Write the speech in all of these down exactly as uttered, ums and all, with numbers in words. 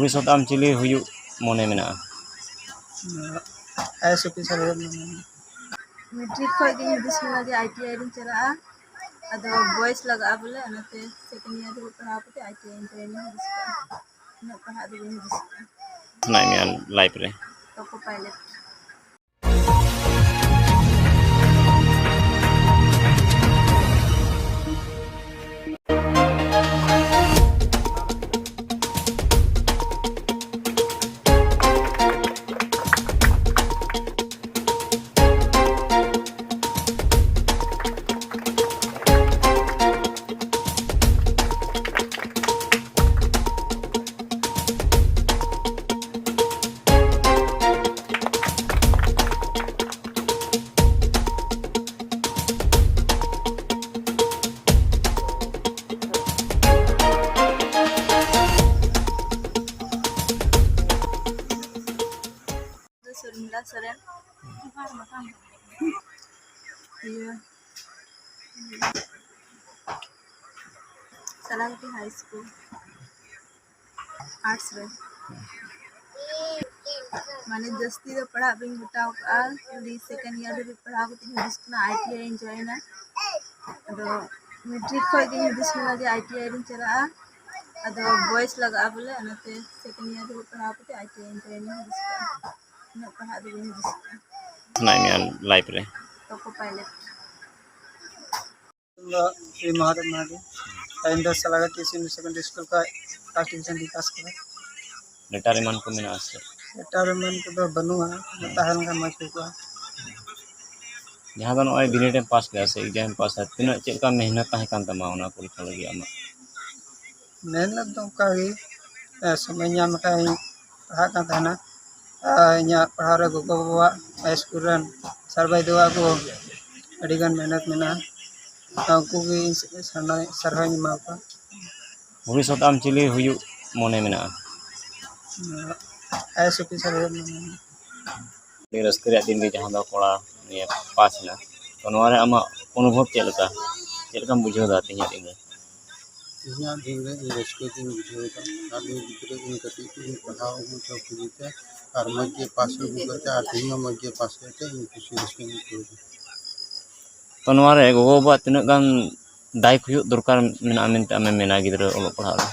ᱵᱷᱚᱵᱤᱥᱥᱚᱛ ᱟᱢ ᱪᱤᱞᱤ ᱦᱩᱭᱩᱜ ᱢᱚᱱᱮ ᱢᱮᱱᱟᱜᱼᱟ? ᱟᱭ ᱮ ᱮᱥ ᱚᱯᱷᱤᱥᱟᱨ ᱦᱩᱭᱩᱜ ᱢᱚᱱᱮ ᱢᱮᱱᱟᱜᱼᱟ᱾ ᱢᱮᱴᱨᱤᱠ ᱠᱷᱚᱱ ᱜᱮᱧ ᱦᱩᱫᱤᱥ ᱞᱮᱫᱟ ᱡᱮ ᱟᱭ ᱴᱤ ᱟᱭ ᱨᱤᱧ ᱪᱟᱞᱟᱜᱼᱟ᱾ ᱟᱫᱚ ᱵᱚᱭᱮᱥ ᱞᱟᱜᱟᱜᱼᱟ ᱵᱚᱞᱮ, ᱚᱱᱟᱛᱮ ᱥᱮᱠᱮᱱᱰ ᱤᱭᱟᱨ ᱫᱷᱟᱹᱵᱤᱡ ᱯᱟᱲᱦᱟᱣ ᱠᱟᱛᱮ ᱟᱭ ᱴᱤ ᱟᱭ ᱤᱧ ᱡᱚᱭᱮᱱᱟ ᱦᱩᱫᱤᱥ ᱠᱟᱜᱼᱟ᱾ ᱩᱱᱟᱹᱜ ᱯᱟᱲᱦᱟᱜ ᱫᱚ ᱵᱟᱹᱧ ᱦᱩᱫᱤᱥ ᱠᱟᱜᱼᱟ᱾ ᱥᱟᱱᱟᱭᱮᱫ ᱢᱮᱭᱟ ᱞᱟᱭᱤᱯᱷ ᱨᱮ? ᱞᱳᱠᱳ ᱯᱟᱭᱞᱚᱴ᱾ ᱥᱚᱨᱢᱤᱞᱟ ᱥᱚᱨᱮᱱ᱾ ᱤᱭᱟᱹ, ᱥᱟᱞᱟᱝᱠᱤ ᱦᱟᱭ ᱥᱠᱩᱞ, ᱟᱨᱴᱥ ᱨᱮ᱾ ᱢᱟᱱᱮ, ᱡᱟᱹᱥᱛᱤ ᱫᱚ ᱯᱟᱲᱦᱟᱜ ᱵᱟᱹᱧ ᱜᱚᱴᱟᱣ ᱠᱟᱜᱼᱟ, ᱠᱷᱟᱹᱞᱤ ᱥᱮᱠᱮᱱᱰ ᱤᱭᱟᱨ ᱫᱷᱟᱹᱵᱤᱡ ᱯᱟᱲᱦᱟᱣ ᱠᱟᱛᱮᱧ ᱦᱩᱫᱤᱥ ᱠᱟᱱᱟ ᱟᱭ ᱴᱤ ᱟᱭ ᱤᱧ ᱡᱚᱭᱮᱱᱟ᱾ ᱟᱫᱚ ᱢᱮᱴᱨᱤᱠ ᱠᱷᱚᱱ ᱜᱤᱧ ᱦᱩᱫᱤᱥ ᱞᱮᱫᱟ ᱡᱮ ᱟᱭ ᱴᱤ ᱟᱭ ᱨᱤᱧ ᱪᱟᱞᱟᱜᱼᱟ, ᱟᱫᱚ ᱵᱚᱭᱮᱥ ᱞᱟᱜᱟᱜᱼᱟ ᱵᱚᱞᱮ, ᱚᱱᱟᱛᱮ ᱥᱮᱠᱮᱱᱰ ᱤᱭᱟᱨ ᱫᱷᱟᱹᱵᱤᱡ ᱯᱟᱲᱦᱟᱣ ᱠᱟᱛᱮ ᱟᱭ ᱴᱤ ᱟᱭ ᱤᱧ ᱡᱚᱭᱮᱱᱟ, ᱦᱩᱫᱤᱥ ᱠᱟᱜᱼᱟ᱾ ᱩᱱᱟᱹᱜ ᱯᱟᱲᱦᱟᱜ ᱫᱚ ᱵᱟᱹᱧ ᱦᱩᱫᱤᱥ ᱠᱟᱜᱼᱟ᱾ ᱥᱟᱱᱟᱭᱮᱫ ᱢᱮᱭᱟ ᱞᱟᱭᱤᱯᱷ ᱨᱮ? ᱞᱳᱠᱳ ᱯᱟᱭᱞᱚᱴ᱾ ᱤᱧ ᱫᱚ ᱥᱨᱤ ᱢᱚᱦᱟᱫᱮᱵ ᱢᱟᱨᱰᱤ᱾ ᱤᱧ ᱫᱚ ᱥᱟᱞᱟᱜᱟᱴᱤ ᱥᱤᱱᱤᱭᱚᱨ ᱥᱮᱠᱮᱱᱰᱟᱨᱤ ᱥᱠᱩᱞ ᱠᱷᱚᱱ ᱯᱷᱟᱥᱴ ᱰᱤᱵᱷᱤᱡᱚᱱ ᱨᱤᱧ ᱯᱟᱥ ᱠᱟᱫᱟ᱾ ᱞᱮᱴᱟᱨ ᱮᱢᱟᱱ ᱠᱚ ᱢᱮᱱᱟᱜᱼᱟ ᱥᱮ? ᱞᱮᱴᱟᱨ ᱮᱢᱟᱱ ᱠᱚᱫᱚ ᱵᱟᱹᱱᱩᱜᱼᱟ, ᱛᱟᱦᱮᱸ ᱞᱮᱱᱠᱷᱟᱱ ᱢᱚᱡᱽ ᱦᱩᱭ ᱠᱚᱜᱼᱟ᱾ ᱡᱟᱦᱟᱸ ᱫᱚ ᱱᱚᱜᱼᱚᱭ ᱵᱤᱱᱤᱰ ᱮᱢ ᱯᱟᱥ ᱠᱮᱫᱟ ᱥᱮ ᱮᱠᱡᱟᱢ ᱮᱢ ᱯᱟᱥ ᱠᱮᱫᱟ, ᱛᱤᱱᱟᱹᱜ, ᱪᱮᱫ ᱞᱮᱠᱟ ᱢᱮᱦᱱᱚᱛ ᱛᱟᱦᱮᱸ ᱠᱟᱱ ᱛᱟᱢᱟ ᱚᱱᱟ ᱯᱚᱨᱤᱠᱠᱷᱟ ᱞᱟᱹᱜᱤᱫ ᱟᱢᱟᱜ? ᱢᱮᱦᱱᱚᱛ ᱫᱚ ᱚᱱᱠᱟ ᱜᱮ, ᱮ, ᱥᱚᱢᱚᱭ ᱧᱟᱢ ᱞᱮᱠᱷᱟᱱ ᱤᱧ ᱯᱟᱲᱦᱟᱜ ᱠᱟᱱ ᱛᱟᱦᱮᱱᱟ᱾ ᱟᱨ ᱤᱧᱟᱹᱜ ᱯᱟᱲᱦᱟᱣ ᱨᱮ ᱜᱚᱜᱚ-ᱵᱟᱵᱟᱣᱟᱜ, ᱦᱟᱭ ᱥᱠᱩᱞ ᱨᱮᱱ ᱥᱟᱨ ᱵᱟᱹᱭ ᱫᱚᱣᱟᱜ ᱠᱚ ᱟᱹᱰᱤᱜᱟᱱ ᱢᱮᱦᱱᱚᱛ ᱢᱮᱱᱟᱜᱼᱟ᱾ ᱟᱨ ᱩᱱᱠᱩ ᱜᱮ ᱤᱧ ᱥᱟᱨᱦᱟᱣ, ᱥᱟᱨᱦᱟᱣᱤᱧ ᱮᱢᱟ ᱠᱚᱣᱟ᱾ ᱵᱷᱚᱵᱤᱥᱥᱚᱛ ᱟᱢ ᱪᱤᱞᱤ ᱦᱩᱭᱩᱜ ᱢᱚᱱᱮ ᱢᱮᱱᱟᱜᱼᱟ? ᱟᱭ ᱮ ᱮᱥ ᱚᱯᱷᱤᱥᱟᱨ ᱦᱩᱭᱩᱜ ᱢᱚᱱᱮ ᱢᱮᱱᱟᱜᱼᱟ᱾ ᱟᱹᱰᱤ ᱨᱟᱹᱥᱠᱟᱹ ᱨᱮᱭᱟᱜ ᱫᱤᱱ ᱜᱮ, ᱡᱟᱦᱟᱸ ᱫᱚ ᱠᱚᱲᱟ ᱱᱤᱭᱟᱹ ᱯᱟᱥ ᱮᱱᱟ, ᱛᱚ ᱱᱚᱣᱟ ᱨᱮ ᱟᱢᱟᱜ ᱚᱱᱩᱵᱷᱚᱵ ᱪᱮᱫ ᱞᱮᱠᱟ, ᱪᱮᱫ ᱞᱮᱠᱟᱢ ᱵᱩᱡᱷᱟᱹᱣ ᱮᱫᱟ ᱛᱮᱦᱮᱧᱟᱜ ᱫᱤᱱ ᱨᱮ? ᱛᱮᱦᱮᱧᱟᱜ ᱫᱤᱱ ᱨᱮ ᱤᱧ ᱨᱟᱹᱥᱠᱟᱹ ᱜᱤᱧ ᱵᱩᱡᱷᱟᱹᱣ ᱮᱫᱟ᱾ ᱟᱨ ᱱᱩᱭ ᱜᱤᱫᱽᱨᱟᱹ ᱤᱧ ᱠᱟᱹᱴᱤᱡ ᱠᱷᱚᱱ ᱤᱧ ᱯᱟᱲᱦᱟᱣ ᱦᱚᱪᱚ ᱠᱮᱫᱮ ᱛᱮ ᱟᱨ ᱢᱚᱡᱽ ᱜᱮ ᱯᱟᱥ ᱟᱹᱜᱩ ᱠᱟᱛᱮ ᱟᱨ ᱛᱮᱦᱮᱧ ᱦᱚᱸ ᱢᱚᱡᱽ ᱜᱮ ᱯᱟᱥ ᱠᱟᱛᱮ ᱤᱧ ᱠᱩᱥᱤ ᱨᱟᱹᱥᱠᱟᱹᱧ ᱟᱹᱭᱠᱟᱹᱣ ᱮᱫᱟ᱾ ᱛᱚ, ᱱᱚᱣᱟ ᱨᱮ ᱜᱚᱜᱚ-ᱵᱟᱵᱟᱣᱟᱜ ᱛᱤᱱᱟᱹᱜ ᱜᱟᱱ ᱫᱟᱭᱤᱛᱛᱚ ᱦᱩᱭᱩᱜ ᱫᱚᱨᱠᱟᱨ ᱢᱮᱱᱟᱜᱼᱟ ᱢᱮᱱᱛᱮ ᱟᱢᱮᱢ ᱢᱮᱱᱟ ᱜᱤᱫᱽᱨᱟᱹ ᱚᱞᱚᱜ ᱯᱟᱲᱦᱟᱜ ᱨᱮ?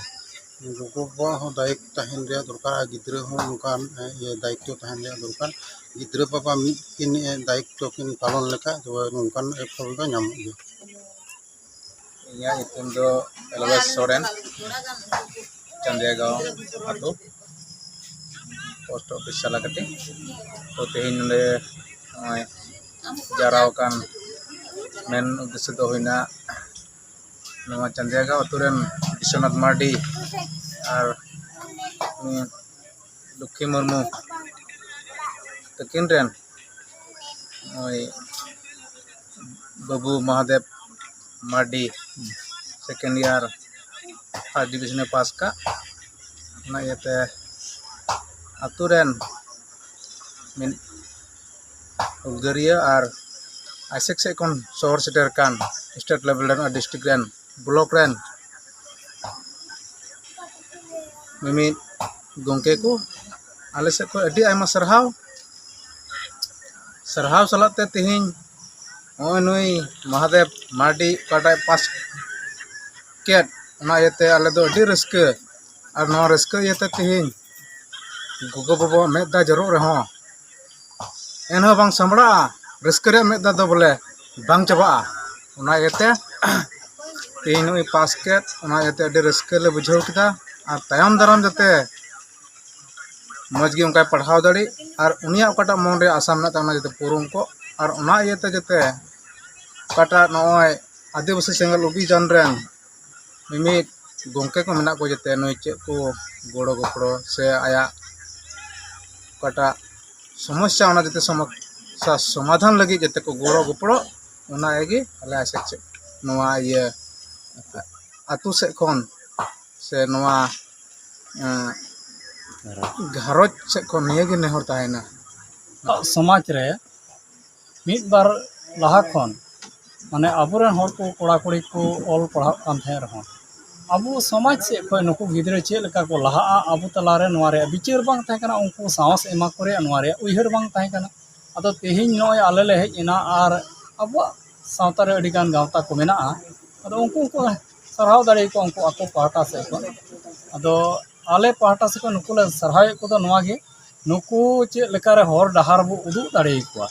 ᱜᱚᱜᱚ-ᱵᱟᱵᱟ ᱦᱚᱸ ᱫᱟᱭᱤᱛᱛᱚ ᱛᱟᱦᱮᱱ ᱨᱮᱭᱟᱜ ᱫᱚᱨᱠᱟᱨ ᱟᱨ ᱜᱤᱫᱽᱨᱟᱹ ᱦᱚᱸ ᱚᱱᱠᱟᱱ, ᱮ, ᱤᱭᱟᱹ, ᱫᱟᱭᱤᱛᱛᱚ ᱛᱟᱦᱮᱱ ᱨᱮᱭᱟᱜ ᱫᱚᱨᱠᱟᱨ᱾ ᱜᱤᱫᱽᱨᱟᱹ ᱵᱟᱵᱟ ᱢᱤᱫ ᱠᱤᱱ, ᱮ, ᱫᱟᱭᱤᱛᱛᱚ ᱠᱤᱱ ᱯᱟᱞᱚᱱ ᱞᱮᱠᱷᱟᱡ ᱛᱚᱵᱮ ᱱᱚᱝᱠᱟᱱ ᱮ ᱯᱷᱚᱞ ᱫᱚ ᱧᱟᱢᱚᱜ ᱜᱮᱭᱟ᱾ ᱤᱧᱟᱹᱜ ᱧᱩᱛᱩᱢ ᱫᱚ ᱮᱞᱵᱮᱥ ᱥᱚᱨᱮᱱ, ᱪᱟᱸᱫᱤᱭᱟᱜᱟᱸᱣ ᱟᱹᱛᱩ, ᱯᱳᱥᱴ ᱚᱯᱷᱤᱥ ᱥᱟᱞᱟᱠᱟᱴᱤ᱾ ᱛᱚ, ᱛᱮᱦᱮᱧ ᱱᱚᱰᱮ ᱱᱚᱜᱼᱚᱭ ᱡᱟᱣᱨᱟ ᱟᱠᱟᱱ ᱢᱮᱱ ᱩᱫᱽᱫᱮᱥᱥᱚ ᱫᱚ ᱦᱩᱭᱱᱟ ᱱᱚᱣᱟ ᱪᱟᱸᱫᱤᱭᱟᱜᱟᱸᱣ ᱟᱹᱛᱩ ᱨᱮᱱ ᱵᱤᱥᱥᱚᱱᱟᱛᱷ ᱢᱟᱨᱰᱤ ᱟᱨ ᱩᱱᱤ ᱞᱚᱠᱠᱷᱤ ᱢᱩᱨᱢᱩ ᱛᱟᱹᱠᱤᱱ ᱨᱮᱱ ᱱᱩᱭ ᱵᱟᱹᱵᱩ Mohadeb Mardi second year first division ᱮ ᱯᱟᱥ ᱠᱟᱜ᱾ ᱚᱱᱟ ᱤᱭᱟᱹᱛᱮ ᱟᱹᱛᱩ ᱨᱮᱱ ᱢᱤᱫ ᱦᱩᱞᱜᱟᱹᱨᱤᱭᱟᱹ ᱟᱨ ᱟᱭᱥᱮᱠ ᱥᱮᱫ ᱠᱷᱚᱱ ᱥᱚᱦᱚᱨ ᱥᱮᱴᱮᱨ ᱟᱠᱟᱱ state level ᱨᱮᱱ ᱟᱨ district ᱨᱮᱱ block ᱨᱮᱱ ᱢᱤᱢᱤᱫ ᱜᱚᱢᱠᱮ ᱠᱚ, ᱟᱞᱮ ᱥᱮᱫ ᱠᱷᱚᱱ ᱟᱹᱰᱤ ᱟᱭᱢᱟ ᱥᱟᱨᱦᱟᱣ᱾ ᱥᱟᱨᱦᱟᱣ ᱥᱟᱞᱟᱜ ᱛᱮ ᱛᱮᱦᱮᱧ ᱱᱚᱜᱼᱚᱭ ᱱᱩᱭ ᱢᱚᱦᱟᱫᱮᱵ ᱢᱟᱨᱰᱤ ᱚᱠᱟᱴᱟᱜ ᱯᱟᱥ ᱠᱮᱫ, ᱚᱱᱟ ᱤᱭᱟᱹᱛᱮ ᱟᱞᱮ ᱫᱚ ᱟᱹᱰᱤ ᱨᱟᱹᱥᱠᱟᱹ᱾ ᱟᱨ ᱱᱚᱣᱟ ᱨᱟᱹᱥᱠᱟᱹ ᱤᱭᱟᱹᱛᱮ ᱛᱮᱦᱮᱧ ᱜᱚᱜᱚ-ᱵᱟᱵᱟᱣᱟᱜ ᱢᱮᱫ ᱫᱟᱜ ᱡᱚᱨᱚᱜ ᱨᱮᱦᱚᱸ, ᱮᱱᱦᱚᱸ ᱵᱟᱝ ᱥᱟᱢᱵᱲᱟᱜᱼᱟ ᱨᱟᱹᱥᱠᱟᱹ ᱨᱮᱭᱟᱜ ᱢᱮᱫ ᱫᱟᱜ ᱫᱚ ᱵᱚᱞᱮ ᱵᱟᱝ ᱪᱟᱵᱟᱜᱼᱟ᱾ ᱚᱱᱟ ᱤᱭᱟᱹᱛᱮ ᱛᱮᱦᱮᱧ ᱱᱩᱭ ᱯᱟᱥ ᱠᱮᱫ, ᱚᱱᱟ ᱤᱭᱟᱹᱛᱮ ᱟᱹᱰᱤ ᱨᱟᱹᱥᱠᱟᱹ ᱞᱮ ᱵᱩᱡᱷᱟᱹᱣ ᱠᱮᱫᱟ᱾ ᱟᱨ ᱛᱟᱭᱚᱢ ᱫᱟᱨᱟᱢ ᱡᱟᱛᱮ ᱢᱚᱡᱽ ᱜᱮ ᱚᱱᱠᱟᱭ ᱯᱟᱲᱦᱟᱣ ᱫᱟᱲᱮᱜ ᱟᱨ ᱩᱱᱤᱭᱟᱜ ᱚᱠᱟᱴᱟᱜ ᱢᱚᱱ ᱨᱮ ᱟᱥᱟ ᱢᱮᱱᱟᱜ ᱛᱟᱭᱟ ᱚᱱᱟ ᱡᱟᱛᱮ ᱯᱩᱨᱩᱱ ᱠᱚᱜ᱾ ᱟᱨ ᱚᱱᱟ ᱤᱭᱟᱹᱛᱮ ᱡᱟᱛᱮ ᱚᱠᱟᱴᱟᱜ ᱱᱚᱜᱼᱚᱭ ᱟᱹᱫᱤᱵᱟᱹᱥᱤ ᱥᱮᱸᱜᱮᱞ ᱚᱵᱷᱤᱡᱟᱱ ᱨᱮᱱ ᱢᱤᱢᱤᱫ ᱜᱚᱢᱠᱮ ᱠᱚ ᱢᱮᱱᱟᱜ ᱠᱚ, ᱡᱟᱛᱮ ᱱᱩᱭ ᱪᱮᱫ ᱠᱚ ᱜᱚᱲᱚ ᱜᱚᱯᱚᱲᱚ ᱥᱮ ᱟᱭᱟᱜ ᱚᱠᱟᱴᱟᱜ ᱥᱚᱢᱚᱥᱥᱟ, ᱚᱱᱟ ᱡᱟᱛᱮ ᱥᱚᱢᱚᱥᱥᱟ ᱥᱚᱢᱟᱫᱷᱟᱱ ᱞᱟᱹᱜᱤᱫ ᱡᱟᱛᱮ ᱠᱚ ᱜᱚᱲᱚ ᱜᱚᱯᱚᱲᱚ, ᱚᱱᱟ ᱜᱮ ᱟᱞᱮ ᱟᱥᱮ ᱪᱮᱫ ᱱᱚᱣᱟ ᱤᱭᱟᱹ ᱟᱹᱛᱩ ᱥᱮᱫ ᱠᱷᱚᱱ ᱥᱮ ᱱᱚᱣᱟ, ᱮᱸ, ᱜᱷᱟᱨᱚᱸᱡᱽ ᱥᱮᱫ ᱠᱷᱚᱱ ᱱᱤᱭᱟᱹ ᱜᱮ ᱱᱮᱦᱚᱨ ᱛᱟᱦᱮᱱᱟ᱾ ᱥᱚᱢᱟᱡᱽ ᱨᱮ ᱢᱤᱫ ᱵᱟᱨ ᱞᱟᱦᱟ ᱠᱷᱚᱱ, ᱢᱟᱱᱮ, ᱟᱵᱚᱨᱮᱱ ᱦᱚᱲ ᱠᱚ, ᱠᱚᱲᱟ ᱠᱩᱲᱤ ᱠᱚ ᱚᱞ ᱯᱟᱲᱦᱟᱜ ᱠᱟᱱ ᱛᱟᱦᱮᱸ ᱨᱮᱦᱚᱸ, ᱟᱵᱚ ᱥᱚᱢᱟᱡᱽ ᱥᱮᱫ ᱠᱷᱚᱱ ᱱᱩᱠᱩ ᱜᱤᱫᱽᱨᱟᱹ ᱪᱮᱫ ᱞᱮᱠᱟ ᱠᱚ ᱞᱟᱦᱟᱜᱼᱟ, ᱟᱵᱚ ᱛᱟᱞᱟᱨᱮ ᱱᱚᱣᱟ ᱨᱮᱭᱟᱜ ᱵᱤᱪᱟᱹᱨ ᱵᱟᱝ ᱛᱟᱦᱮᱸ ᱠᱟᱱᱟ, ᱩᱱᱠᱩ ᱥᱟᱦᱚᱥ ᱮᱢᱟ ᱠᱚ ᱨᱮᱭᱟᱜ ᱱᱚᱣᱟ ᱨᱮᱭᱟᱜ ᱩᱭᱦᱟᱹᱨ ᱵᱟᱝ ᱛᱟᱦᱮᱸ ᱠᱟᱱᱟ᱾ ᱟᱫᱚ ᱛᱮᱦᱮᱧ ᱱᱚᱜᱼᱚᱭ ᱟᱞᱮ ᱞᱮ ᱦᱮᱡ ᱮᱱᱟ ᱟᱨ ᱟᱵᱚᱣᱟᱜ ᱥᱟᱶᱛᱟ ᱨᱮ ᱟᱹᱰᱤᱜᱟᱱ ᱜᱟᱶᱛᱟ ᱠᱚ ᱢᱮᱱᱟᱜᱼᱟ᱾ ᱟᱫᱚ ᱩᱱᱠᱩ ᱩᱱᱠᱩ ᱥᱟᱨᱦᱟᱣ ᱫᱟᱲᱮᱭᱟᱠᱚᱣᱟ ᱩᱱᱠᱩ ᱟᱠᱚ ᱯᱟᱦᱴᱟ ᱥᱮᱫ ᱠᱷᱚᱱ᱾ ᱟᱫᱚ ᱟᱞᱮ ᱯᱟᱦᱴᱟ ᱥᱮᱫ ᱠᱷᱚᱱ ᱱᱩᱠᱩ ᱞᱮ ᱥᱟᱨᱦᱟᱣᱮᱫ ᱠᱚᱫᱚ ᱱᱚᱣᱟ ᱜᱮ, ᱱᱩᱠᱩ ᱪᱮᱫ ᱞᱮᱠᱟᱨᱮ ᱦᱚᱨ ᱰᱟᱦᱟᱨ ᱵᱚ ᱩᱫᱩᱜ ᱫᱟᱲᱮᱭᱟᱠᱚᱣᱟ᱾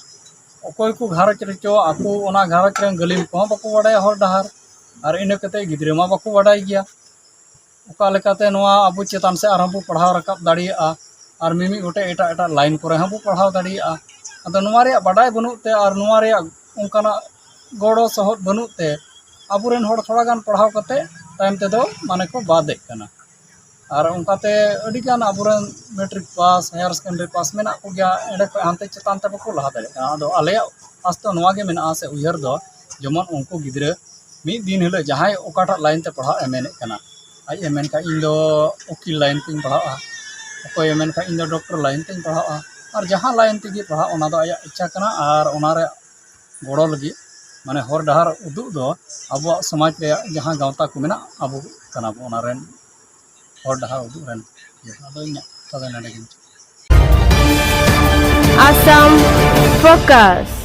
ᱚᱠᱚᱭ ᱠᱚ ᱜᱷᱟᱨᱚᱸᱡᱽ ᱨᱮᱪᱚ ᱟᱠᱚ ᱚᱱᱟ ᱜᱷᱟᱨᱚᱸᱡᱽ ᱨᱮᱱ ᱜᱟᱹᱞᱤᱢ ᱠᱚᱦᱚᱸ ᱵᱟᱠᱚ ᱵᱟᱰᱟᱭᱟ ᱦᱚᱨ ᱰᱟᱦᱟᱨ, ᱟᱨ ᱤᱱᱟᱹ ᱠᱟᱛᱮ ᱜᱤᱫᱽᱨᱟᱹ ᱢᱟ ᱵᱟᱠᱚ ᱵᱟᱰᱟᱭ ᱜᱮᱭᱟ᱾ ᱚᱠᱟ ᱞᱮᱠᱟᱛᱮ ᱱᱚᱣᱟ ᱟᱵᱚ ᱪᱮᱛᱟᱱ ᱥᱮᱫ ᱟᱨᱦᱚᱸ ᱵᱚ ᱯᱟᱲᱦᱟᱣ ᱨᱟᱠᱟᱵ ᱫᱟᱲᱮᱭᱟᱜᱼᱟ, ᱟᱨ ᱢᱤᱢᱤᱫ ᱜᱚᱴᱮᱡ ᱮᱴᱟᱜ ᱮᱴᱟᱜ line ᱠᱚᱨᱮ ᱦᱚᱸ ᱵᱚ ᱯᱟᱲᱦᱟᱣ ᱫᱟᱲᱮᱭᱟᱜᱼᱟ᱾ ᱟᱫᱚ ᱱᱚᱣᱟ ᱨᱮᱭᱟᱜ ᱵᱟᱰᱟᱭ ᱵᱟᱹᱱᱩᱜ ᱛᱮ ᱟᱨ ᱱᱚᱣᱟ ᱨᱮᱭᱟᱜ ᱚᱱᱠᱟᱱᱟᱜ ᱜᱚᱲᱚ ᱥᱚᱦᱚᱫ ᱵᱟᱹᱱᱩᱜ ᱛᱮ ᱟᱵᱚᱨᱮᱱ ᱦᱚᱲ ᱛᱷᱚᱲᱟ ᱜᱟᱱ ᱯᱟᱲᱦᱟᱣ ᱠᱟᱛᱮ ᱛᱟᱭᱚᱢ ᱛᱮᱫᱚ ᱢᱟᱱᱮ ᱠᱚ ᱵᱟᱫᱮᱫ ᱠᱟᱱᱟ᱾ ᱟᱨ ᱚᱱᱠᱟᱛᱮ ᱟᱹᱰᱤᱜᱟᱱ ᱟᱵᱚᱨᱮᱱ matric pass, higher secondary pass ᱢᱮᱱᱟᱜ ᱠᱚᱜᱮᱭᱟ, ᱮᱸᱰᱮ ᱠᱷᱚᱱ ᱦᱟᱱᱛᱮ ᱪᱮᱛᱟᱱ ᱛᱮ ᱵᱟᱠᱚ ᱞᱟᱦᱟ ᱫᱟᱲᱮᱭᱟᱜ ᱠᱟᱱᱟ᱾ ᱟᱫᱚ ᱟᱞᱮᱭᱟᱜ ᱟᱥ ᱫᱚ ᱱᱚᱣᱟ ᱜᱮ ᱢᱮᱱᱟᱜᱼᱟ ᱥᱮ ᱩᱭᱦᱟᱹᱨ ᱫᱚ, ᱡᱮᱢᱚᱱ ᱩᱱᱠᱩ ᱜᱤᱫᱽᱨᱟᱹ ᱢᱤᱫ ᱫᱤᱱ ᱦᱤᱞᱳᱜ ᱡᱟᱦᱟᱸᱭ ᱚᱠᱟᱴᱟᱜ line ᱛᱮ ᱯᱟᱲᱦᱟᱜ ᱮ ᱢᱮᱱᱮᱫ ᱠᱟᱱᱟ, ᱟᱡ ᱮ ᱢᱮᱱ ᱠᱷᱟᱱ ᱤᱧ ᱫᱚ ᱩᱠᱤᱞ line ᱛᱤᱧ ᱯᱟᱲᱦᱟᱜᱼᱟ, ᱚᱠᱚᱭᱮ ᱢᱮᱱ ᱠᱷᱟᱱ ᱤᱧ ᱫᱚ doctor line ᱛᱤᱧ ᱯᱟᱲᱦᱟᱜᱼᱟ, ᱟᱨ ᱡᱟᱦᱟᱸ line ᱛᱮᱜᱮ ᱯᱟᱲᱦᱟᱜ ᱚᱱᱟ ᱫᱚ ᱟᱭᱟᱜ ᱤᱪᱪᱷᱟ ᱠᱟᱱᱟ᱾ ᱟᱨ ᱚᱱᱟ ᱨᱮ ᱜᱚᱲᱚ ᱞᱟᱹᱜᱤᱫ ᱢᱟᱱᱮ ᱦᱚᱨ ᱰᱟᱦᱟᱨ ᱩᱫᱩᱜ ᱫᱚ ᱟᱵᱚᱣᱟᱜ ᱥᱚᱢᱟᱡᱽ ᱨᱮᱭᱟᱜ ᱡᱟᱦᱟᱸ ᱜᱟᱶᱛᱟ ᱠᱚ ᱢᱮᱱᱟᱜ ᱟᱵᱚ ᱠᱟᱱᱟ ᱵᱚ ᱚᱱᱟ ᱨᱮᱱ ᱦᱚᱨ ᱰᱟᱦᱟᱨ ᱩᱫᱩᱜ ᱨᱮᱱ ᱤᱭᱟᱹ᱾ ᱟᱫᱚ ᱤᱧᱟᱹᱜ ᱠᱟᱛᱷᱟ ᱫᱚ ᱱᱚᱰᱮ ᱜᱮ ᱢᱩᱪᱟᱹᱫ᱾ Assam Focus.